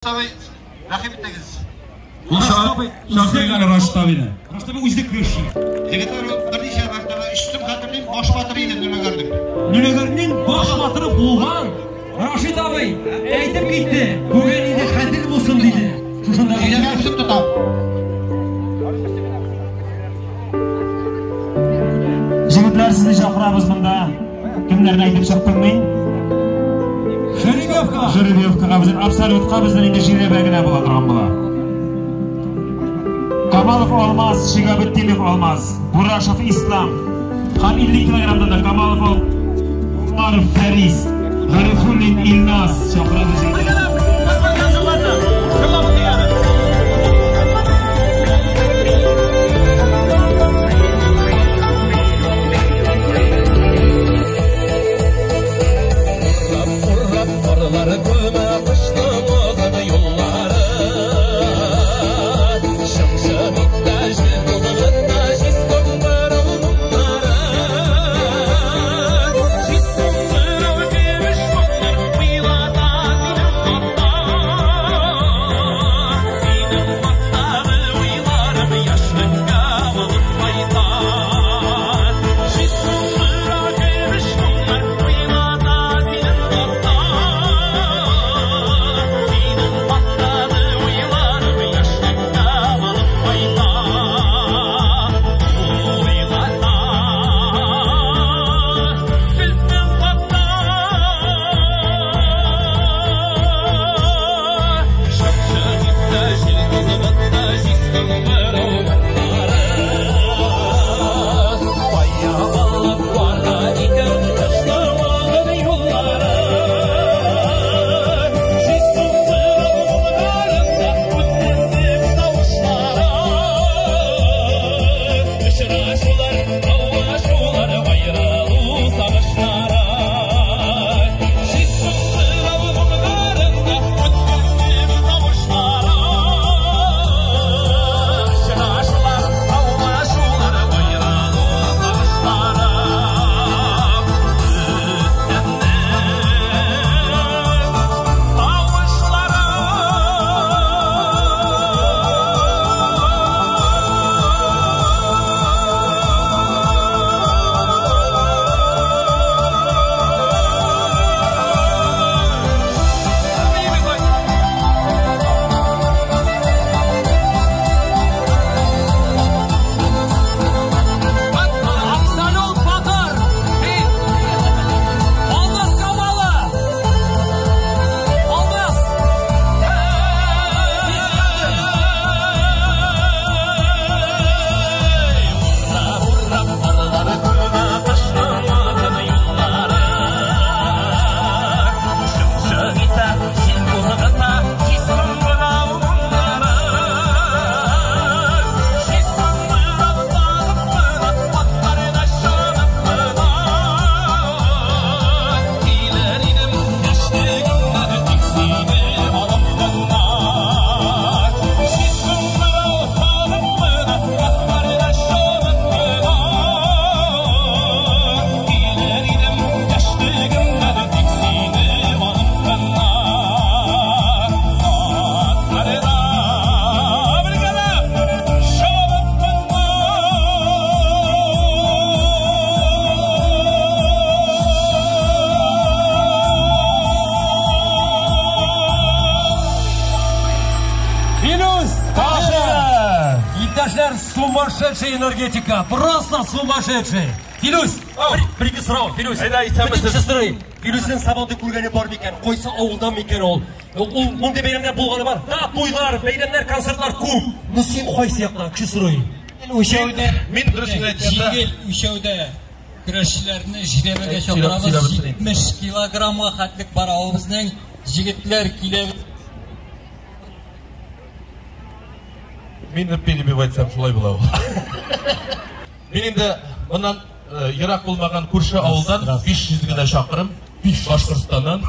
Рәхим итегез. Чакырыйк әле Рашит абыйны. Рашит абый үзе көрәшче. Егетләр, ул берничә мәртәбә өч сум хәтерлим, баш батыры иде Нөнәгәрнең. Нөнәгәрнең баш батыры булган Рашит абый әйтеп китте, бүген инде гадел булсын диде. Шушында Җирәбә үзем тотам. Җегетләр, сезне чакырабыз монда. Кемнәрне әйтеп чыктым мин? Жеребьевкага. Жеребьевкага безнең абсолютка безнең инде жирәбә генә була торган була. Камалов Алмаз, Шигабетдинов Алмаз, Бурашев Ислам. Һәм 50 килограммда да Камалов Умаров Фәрис, Гарифуллин Илназ чакырабыз җегетләр. Урап карлар күмә кышның озын юллары. Шымшып итә җил тузгытта җиз кыңгырау моңнары. Җиз кыңгырау көмеш моңнар уйлата синең хакта. Синең хактагы уйларым яшьлеккә алып кайта. Җиз кыңгырау көмеш моңнар уйлата синең хакта. Синең хактагы уйларым яшьлеккә алып кайта. Уйлата сезнең хакта. Шымшып итә җил тузгытта җиз кыңгырау моңнары. Кая алып бара икән кышның озын юллары. Җиз кыңгырау моңнарында үткәннең тавышлары. Очрашулар, даулашулар, аерылу сагышлары. Җиз кыңгырау моңнарында үткәннең тавышлары. Очрашулар, даулашулар, аерылу сагышлары. Үткәннең тавышлары. Абсолют батыр. Алмаз Камалов. Алмаз. Урап карлар күмә кышның озын юллары. Шымшып итә җил тузгыта җиз кыңгырау моңнары. Җиз кыңгырау тагып кына атларына чабып кына. Килер идем яшьлегемдә тик сине алып кына. Җиз кыңгырау тагып кына атларына чабып кына. Килер идем яшьлегемдә тик сине алып кына. Атларына бергәләп чабып кына. Филүс Иптәшләр, сумасшедшая энергетика, просто сумасшедшая. Филүс, бер сорау, Филүс. Әйдә, исәнмесез. Бөтен кеше сорый. Филүснең Сабантуй күргәне бар микән? Кайсы авылдан микән ул? Ул мондый бәйрәмнәр булганы бар. Да, туйлар, бәйрәмнәр, концертлар күп. Но син кайсы яктан? Кеше сорый. Үлчәүдә Мин дөресен әйткәндә, җиңел үлчәүдә көрәшчеләрне жирәбәгә Сөйләп- чакырабыз. сөйләп бетерим. 70 килограммга хәтлек бар авылыбызның җегетләр килә. Мине перебивать итсәм шулай була ул. Мин инде моннан ерак булмаган күрше авылдан 500 генә чакрым Башкортстаннан.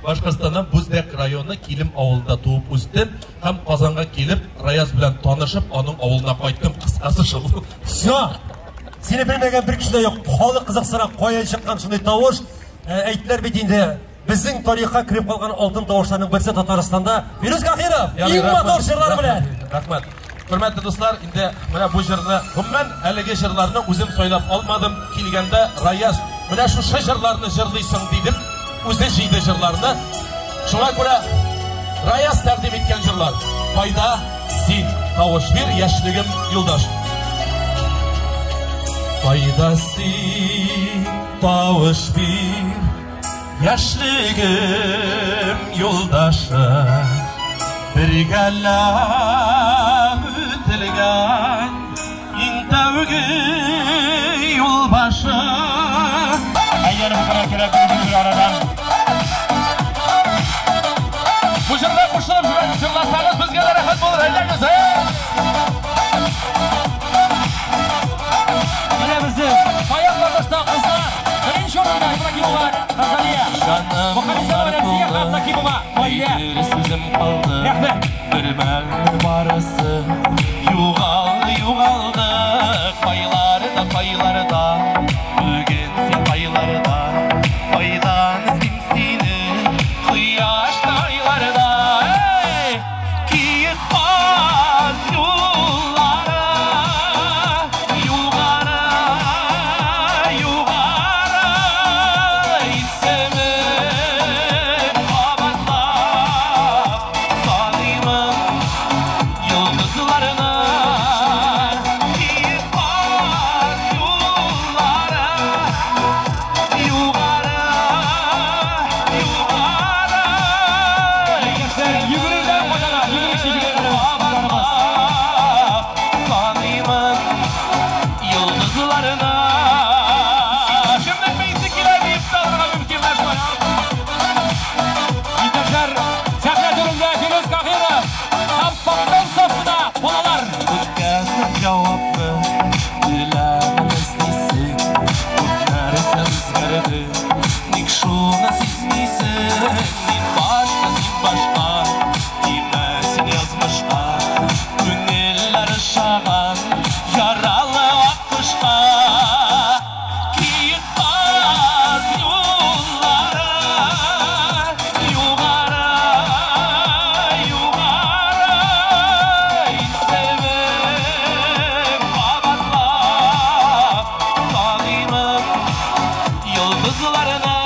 Башкортстаннан Бүздәк районы Килем авылында туып үстем һәм Казанга килеп Раяз белән танышып, аның авылына кайттым. Кыскасы шул. Все. Сине белмәгән бер кеше дә юк. Халык кызыксына каян чыккан шундый тавыш. Әйттеләр бит инде. Безнең тарихка кереп калган алтын тавышларның берсе Татарстанда Филүс Каһиров. Иң матур җырлары белән. Рәхмәт. Хөрмәтле дуслар, инде менә бу җырны, гомумән, әлеге җырларны үзем сайлап алмадым. Килгәндә Раяз, менә шушы җырларны җырлыйсың дидем. Үзе җыйды җырларны. Шуңа күрә Раяз тәкъдим иткән җырлар. Кайда син, тавыш бир, яшьлегем юлдаш. Кайда син, тавыш бир, яшьлегем юлдашы. Бергәләп үтелгән иң тәүге юл башы. Әйләнеп утырырга кирәк бер арадан. Бу җырга кушылып җырласагыз безгә дә рәхәт булыр. Әйдәгез, Менә безнең аяк тартышта кызлар. Беренче урында Ибрагимова Розалия. Мөхәммәтова Рәмзия һәм Накипова Наилә. Бер сүзем калды. Рәхмәт. Бер мәл барысы югалды, югалды. Кайларда, кайларда, бүген син кайларда. Кайдан эзлим сине, кояшлы айларда. Эй! Киек каз юллары, югары, югары. Исемең кабатлап саныймын йолдызларны. Киек каз юллары, югары, югары. Яшьләр йөгерүдән кайтара, йөгерешче егетләребез, кызларыбыз. Саныймын йолдызларны. Кемнең бейсе килә дип алырга мөмкин менә шулай. Иптәшләр, сәхнә түрендә Филүс Каһиров һәм Фактон сафында балалар. Үткән җавапны теләмәс эзлисең. Күп нәрсә үзгәрде, ник шуны сизмисең? Мин башка, син башка, тимә син язмышка. Күңелләр ошаган яралы аккошка. Киек каз юллары, югары, югары. Исемең кабатлап саныймын йолдызларны.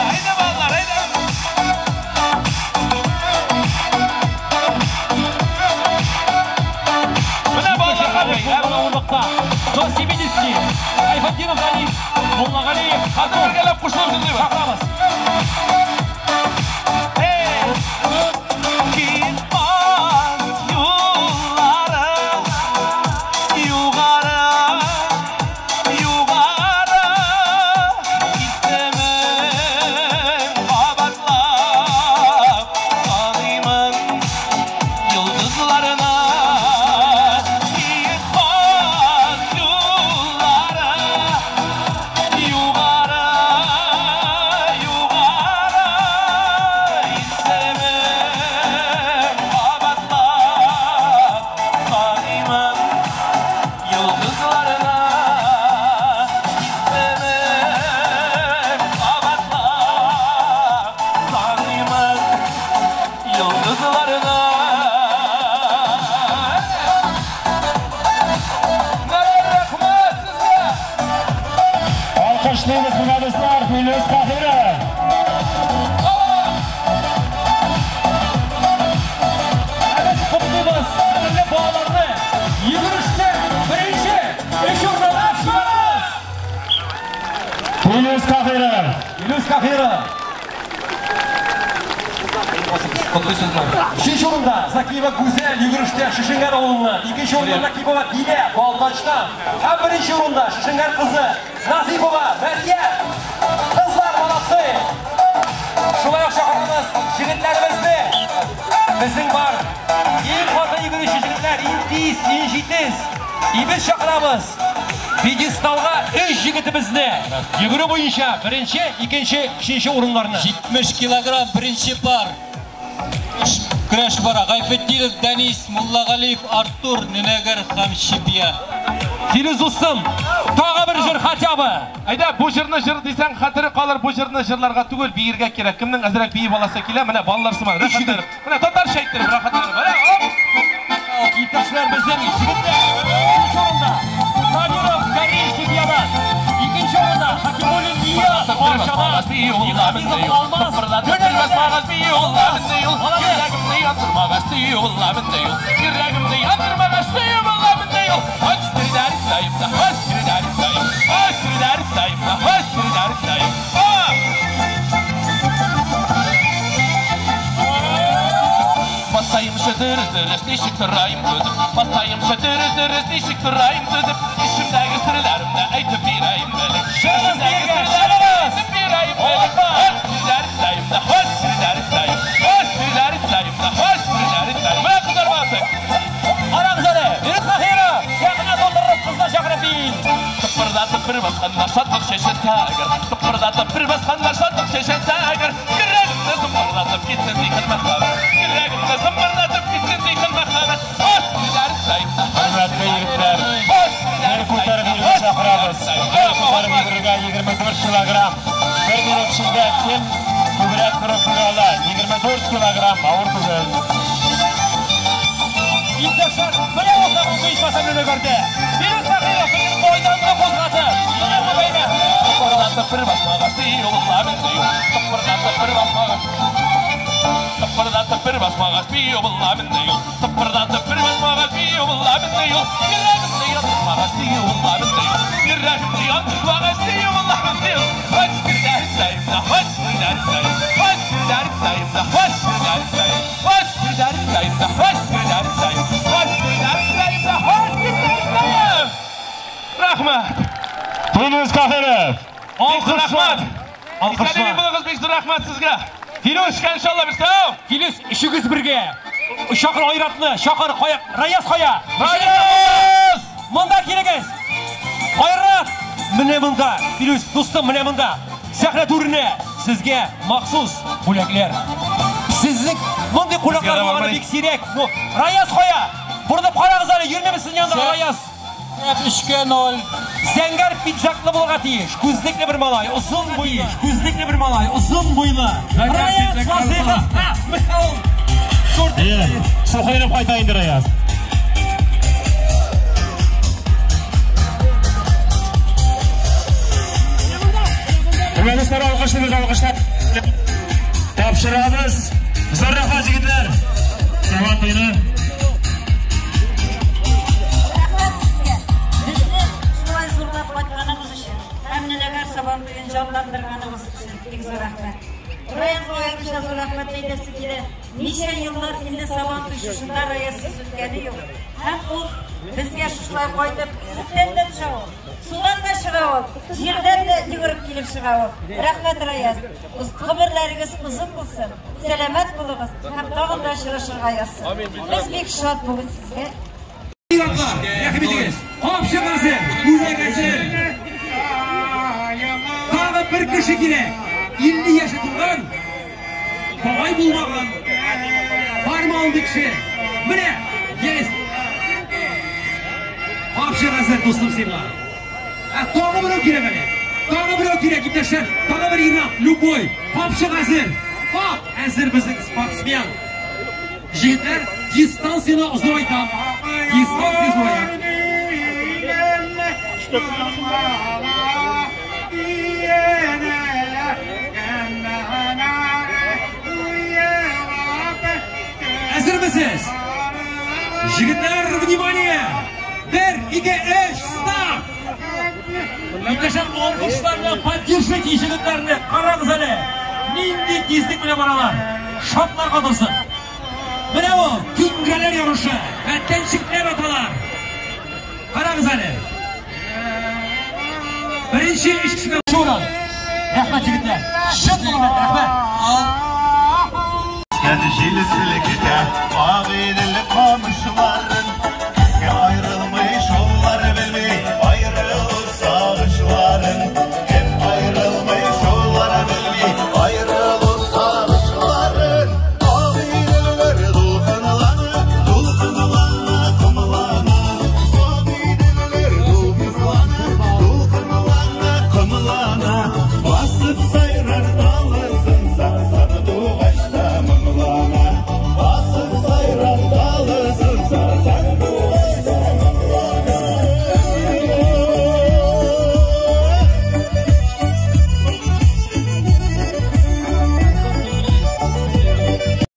Әйдә, балалар, әйдә. Менә балаларга бәй, ә? Авырлыкта до 70. Айфатдинов Данис, Муллагалиев Хәзер бергәләп кушылып җырлыйбыз. Чакырабыз. Киек каз юллары, югары, югары. Исемең кабатлап саныймын йолдызларны. Киек каз юллары, югары, югары. Исемең кабатлап саныймын йолдызларны. Исемең кабатлап саныймын йолдызларны. Рәхмәт сезгә! Алкышлыйбыз менә дуслар, Филүс Каһиров. Без котлыйбыз кадерле балаларны. Йөгерештә беренче, өч урынга чыгарабыз. Филүс Каһиров. Филүс Каһиров. Өченче урында Закиева Гүзәл йөгерештә Шешенгәр авылыннан. Икенче урында Накипова Дилә Балтачтан. Һәм беренче урында Шешенгәр кызы Назипова Мәрьям. Кызлар баласы. Шулай ук чакырабыз егетләребезне. Безнең бар иң каты йөгерешче егетләр, иң тиз, иң җитез. И без чакырабыз пьедесталга өч егетебезне. Йөгерү буенча беренче, икенче, өченче урыннарны. 70 килограмм беренче пар. Көрәш бара. Гайфетдинов Данис, Муллагалиев Артур, Нөнәгәр һәм Чепья. Филүс дустым, тагы бер Бер җыр хотя бы. Әйдә, бу җырны җыр дисәң, хәтере калыр, бу җырны җырларга түгел, биергә кирәк. Кемнең әзрәк биеп аласы килә, менә балалар сыман, рәхәтләнеп. Менә татарча әйттереп, рәхәтләнеп. Менә, оп! Иптәшләр, безнең егетләр беренче урында Сабиров Карим Чемпионат. Икенче урында Хакимуллин Нияз Арчадан. Алмаз Басайымшы дөрес-дөрес ничек торайым түзеп, басайымшы дөрес-дөрес ничек торайым түзеп, ишемдәге серләремне әйтеп бирәем белеп. Чыгыгыз биргә, чыгыгыз! Әйтеп бирәем белеп. Менә кызлар баласы. Карагыз әле, Фирүз Каһиров сәхнә тутырып кызлар чакырып бит. Тыпырдатып бер басканда шатлык чәчәсә әгәр, тыпырдатып бер басканда шатлык чәчәсә әгәр, йөрәгемне зымпырдатып китсен дигән мәхәббәт, йөрәгемне зымпырдатып китсен дигән мәхәббәт. Хөрмәтле егетләр, бер күтәреп йөрергә чакырабыз. Бер күтәреп йөрергә 24 килограмм. Бер минут эчендә кем күбрәк торып йөрә ала? 24 килограмм, авыр түгел. Иптәшләр, менә ул тагын ичмасам өлгерде. Фирүз Каһиров безнең майданны кузгатты. Менә бу бәйге. Тыпырдатып бер басмагач дию буламын дию, тыпырдатып бер басмагач, тыпырдатып бер басмагач дию буламын дию, тыпырдатып бер басмагач дию буламын дию, йөрәгемне яндырмагач дию буламын дию, йөрәгемне яндырмагач дию буламын дию. Рәхмәт. Филүс Каһиров. Алкышлар. Исән Алкышлар. булыгыз, бик зур рәхмәт сезгә. Филүс, Иншалла, без сау. Филүс, өчегез бергә. Чакыр Айратны, чакыр кая, Раяз кая? Раяз! Монда килегез. Айрат, менә монда. Филүс, дустым, менә монда. Сәхнә түренә сезгә махсус бүләкләр. Сезнең мондый кунаклар Сезгә дә булганы бармый. бик сирәк. Ну, Раяз кая? Борылып карагыз әле, йөрмиме сезнең янда Раяз? 3-0. Зәңгәр пиджаклы булырга тиеш. Күзлекле бер малай, озын буйлы. Күзлекле бер малай, озын буйлы. Раяз Фасыйхов. Ха, менә ул. Әйе, сухаенып кайта инде Раяз. Хөрмәтле дуслар, алкышлыйбыз, алкышлап тапшырабыз. Зур рәхмәт, егетләр. Сабан туйны. Рәхмәт сезгә. Безне шулай зурлап кайтканыгыз өчен, һәм Нөнәгәр Сабан туен җанландырганыгыз өчен бик зур рәхмәт. Раязга аеруча зур рәхмәт әйтәсе килә. Ничә еллар инде Сабан туй шушында Раязсыз үткәне юк. Һәм ул безгә шушылай кайтып, күктән дә төшә ул, судан да чыга ул, җирдән дә йөгереп килеп чыга ул. Рәхмәт, Раяз. Гомерләрегез озын булсын, сәламәт булыгыз һәм тагын да очрашырга язсын. Без бик шат бүген сезгә. Иратлар, рәхим итегез. Капчык әзер, бүләк әзер. Тагы бер кеше кирәк. 50 яше тулган, бабай булмаган. Бармы андый кеше? Менә, есть. Капчык әзер, дустым сиңа. Ә тагы берәү кирәк әле. Тагы берәү кирәк, иптәшләр. Тагы бер ир-ат, любой. Капчык әзер. Кап әзер безнең спортсмен. Егетләр, дистанцияне озайтам. Дистанция зурая. Әзермесез? Егетләр, внимание! Бер, ике, өч, старт! Иптәшләр, алкышлар белән поддержите егетләрне. Карагыз әле. Нинди тизлек белән баралар. Шатларга торсын. Менә ул түңгәләр ярышы. Бәттәнчекләр аталар. Карагыз әле. Беренче өч кешегә урын. Рәхмәт, егетләр. Чын күңелдән рәхмәт. Eskən jil silkdə Ağidil qamışların Ayrılmış onlar bilmey ayrılır sağışların. Hep ayrılmış onlar bilmey ayrılır sağışların. Ağidiller dulkınlanı, dulkınlanı kumlana. Ağidiller dulkınlanı, dulkınlanı.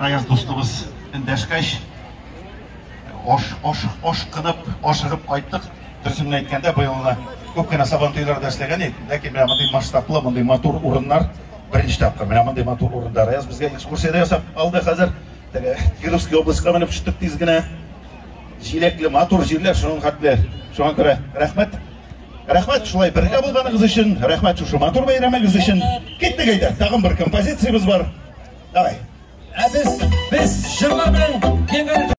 Раяз дустыбыз эндәшкәч, ашкынып, ашыгып кайттык. Дөресен әйткәндә, быел гына күп кенә Сабантуйларда эшләгән идек, ләкин менә мондый масштаблы, мондый матур урыннар беренче тапкыр. Менә мондый матур урында Раяз безгә экскурсия дә ясап алды хәзер. Теге Кировский областька менеп төштек тиз генә. Җиләкле матур җирләр шуның хәтле. Шуңа күрә рәхмәт. Рәхмәт шулай бергә булганыгыз өчен, рәхмәт шушы матур бәйрәмегез өчен. Киттек әйдә, тагын бер композициябез бар. Давай. Ә без җырлар белән киңгән.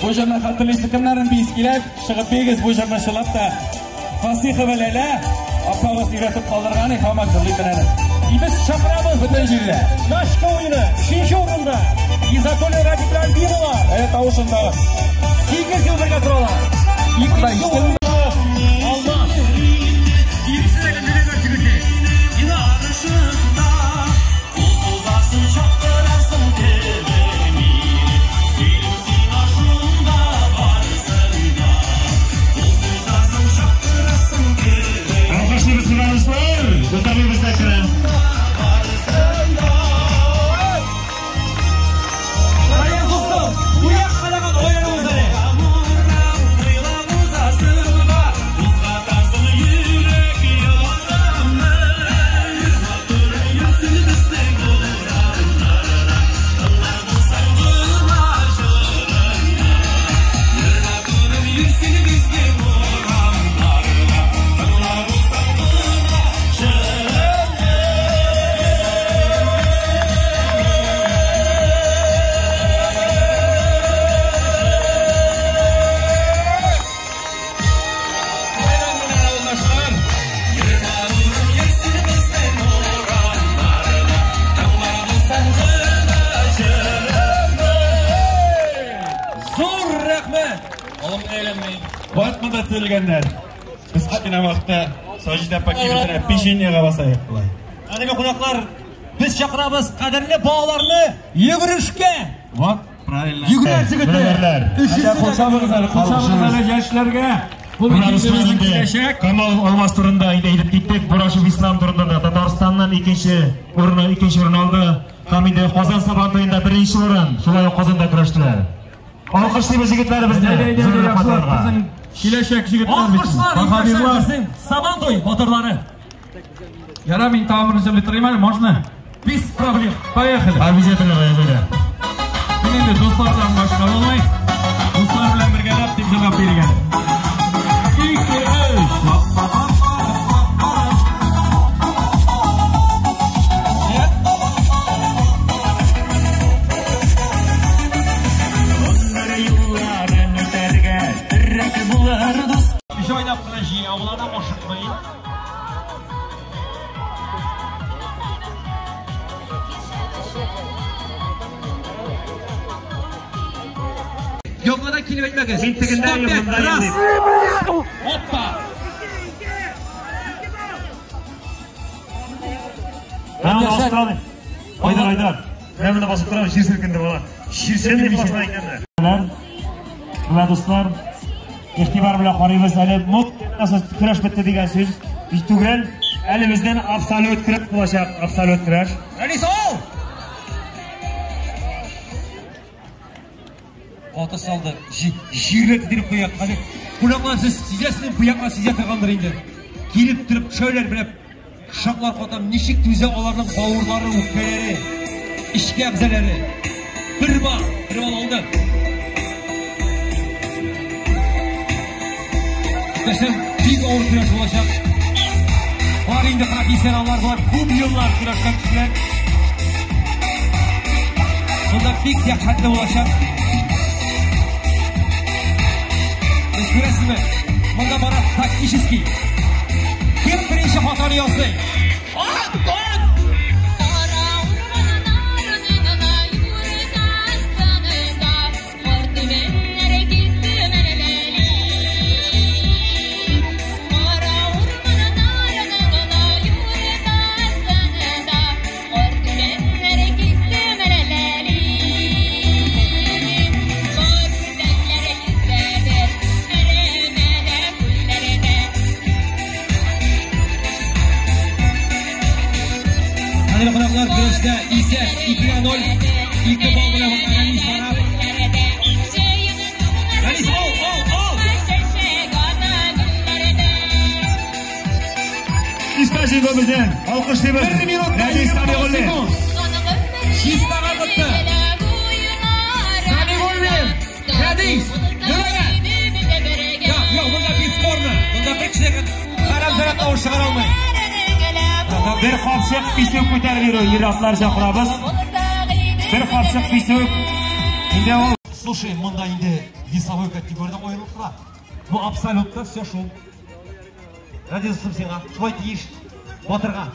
Бу җырны хәтерлисе кемнәрнең бис килә, чыгып бигез бу җырны чылап та. Фасихова Ләлә апагыз өйрәтеп калдырган, һаман җырлый әле. И без чакырабыз бөтен җирдә. Шашка уены, 3-нче урында Изатуллин Радик белән Альбиналар. Әйе, тавышында 8 ел бергә торалар. Икенче урында Алмаз. Икесе дә генә җегете. Финал. Батмада төзелгәннәр. Без кечкенә вакытта Саҗидә апа кибетенә печеньега басайык болай. Кадерле кунаклар, без чакырабыз кадерле балаларны йөгерешкә. Вот, правильно. Йөгерәр җегетләр. Кул чабыгыз әле, кул чабыгыз әле яшьләргә. Бу безнең киләчәк. Камал Алмаз турында инде әйтеп киттек. Бурашев Ислам турында да Татарстаннан икенче урын алды. Һәм инде Казан Сабантуенда беренче урын. Шулай ук Казанда көрәштеләр. Алкышлыйбыз егетләребезне. Безнең киләчәк егетләр бит. Алкышлар, безнең Сабантуй батырлары. Яра, мин тагын бер җырлый торыйм әле, можно? Без проблем. Поехали. Обязательно, поехали. Мин инде дуслардан башка булмый. Дуслар белән бергәләп дип җырлап биргән. 2 3. Җайлап кына җыя, аларны ашыкмый. Яңадан килеп әйтмәгез. Мин тегендә йөрдем. Опа! Мен Айдар, Айдар. Мен монда басып торам, җир селкенде бала. Җир селкенде. Менә дуслар, игътибар белән карыйбыз. Әле көрәш бетте дигән сүз бик түгел. Әле бездән абсолют көрәш булачак, абсолют көрәш. Әнис, ал! Каты салды. Җирне тидереп куя. Хәзер кунаклар сез сизәсезме, бу якка сизә торгандыр инде. Килеп торып төшәләр белән шаклар катам, ничек түзә аларның бавырлары, үпкәләре, эчке әгъзалары. Бер бал алды. Мәсәлән, бик авыр көрәш булачак. Бар инде профессионаллар бар, күп еллар көрәшкән кешеләр. Монда бик дәһшәтле булачак. Сез күрәсезме? Монда Практически. Кем беренче хатаны ясый? Ат, ат! Көрәштә исәп 2-0, 2 балл белән Рәнис бара. Рәнис, ал, ал, ал! Спасибо безнең. Алкышлыйбыз. 1 минут Рәнис Сәмигуллин. Чистага тотты. Сәмигуллин, Рәнис, йөрәгә. Юк, юк, монда бесспорно. Монда бер кеше харам-зарам тавыш чыгара алмый. Бер капчык писүк күтәреп йөрү, ир-атлар чакырабыз. Бер капчык писүк. Инде ул. Слушай, монда инде весовой категорияда аерылып тора. Бу абсолютно все шул. Радис сиңа, шулай тиеш батырга.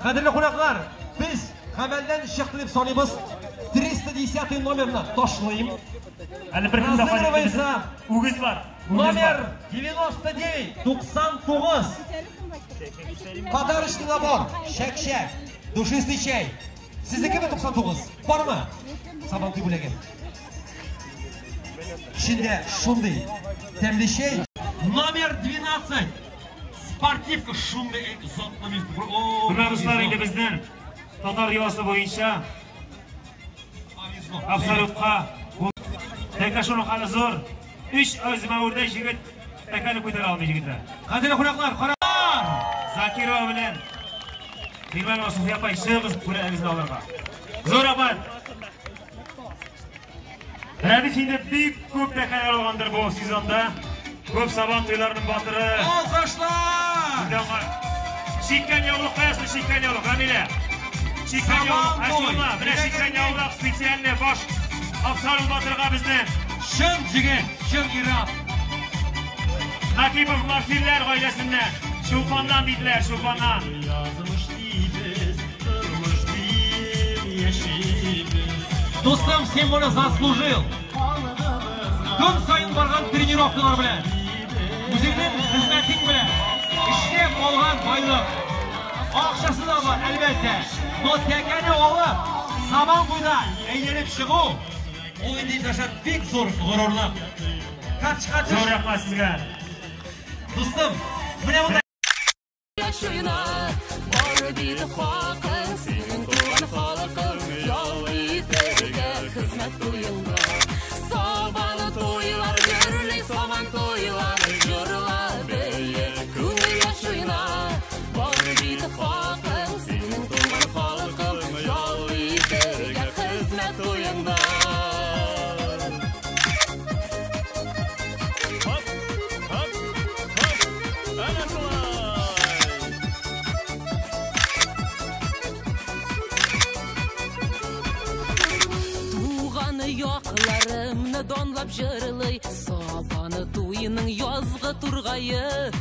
Кадерле кунаклар, без гамәлдән чыкты дип саныйбыз. 310 номерны ташлыйм. Әле бер кем дә Разыгрывается үгез бар. Номер 99, 99. Подарочный набор, шәк-шәк, душистый чәй. Сезнекеме 99? Бармы? Сабантуй бүләге. Эчендә шундый тәмле чәй. Номер 12. Спортивка шундый затлы. Менә дуслар, инде безнең татар йоласы буенча абсолютка тәкә шуның хәле зур. 3 үзмәүрдә җегет тәкәне күтәрә алмый җегетләр. Кадерле кунаклар, кара! Закирова белән Гыйльманова Суфия апай чыгыгыз бүләгегезне алырга. Зур рәхмәт. Рәдис инде бик күп тәкәләр алгандыр бу сезонда. Күп сабан туйларының батыры. Алкышлар! Чиккән яулык каясы, чиккән яулык, Рамилә. Чиккән яулык, ачылма. Менә чиккән яулык специальный баш абсолют батырга безнең. Чын җегет, чын ир-ат. Накипов Марсилләр гаиләсеннән. Чулпаннан диделәр, чулпаннан. Дустым, син моны заслужил. Көн саен барган тренировкалар белән, үзеңнең хезмәтең белән эшләп алган байлык. Акчасы да бар, әлбәттә. Но тәкәне алып, Сабан буйда әйләнеп чыгу, ул инде даже бик зур горурлык. Качка Зур рәхмәт сезгә. Дустым, менә монда Якларымны донлап җырлый, Сабаны туеның язгы тургае.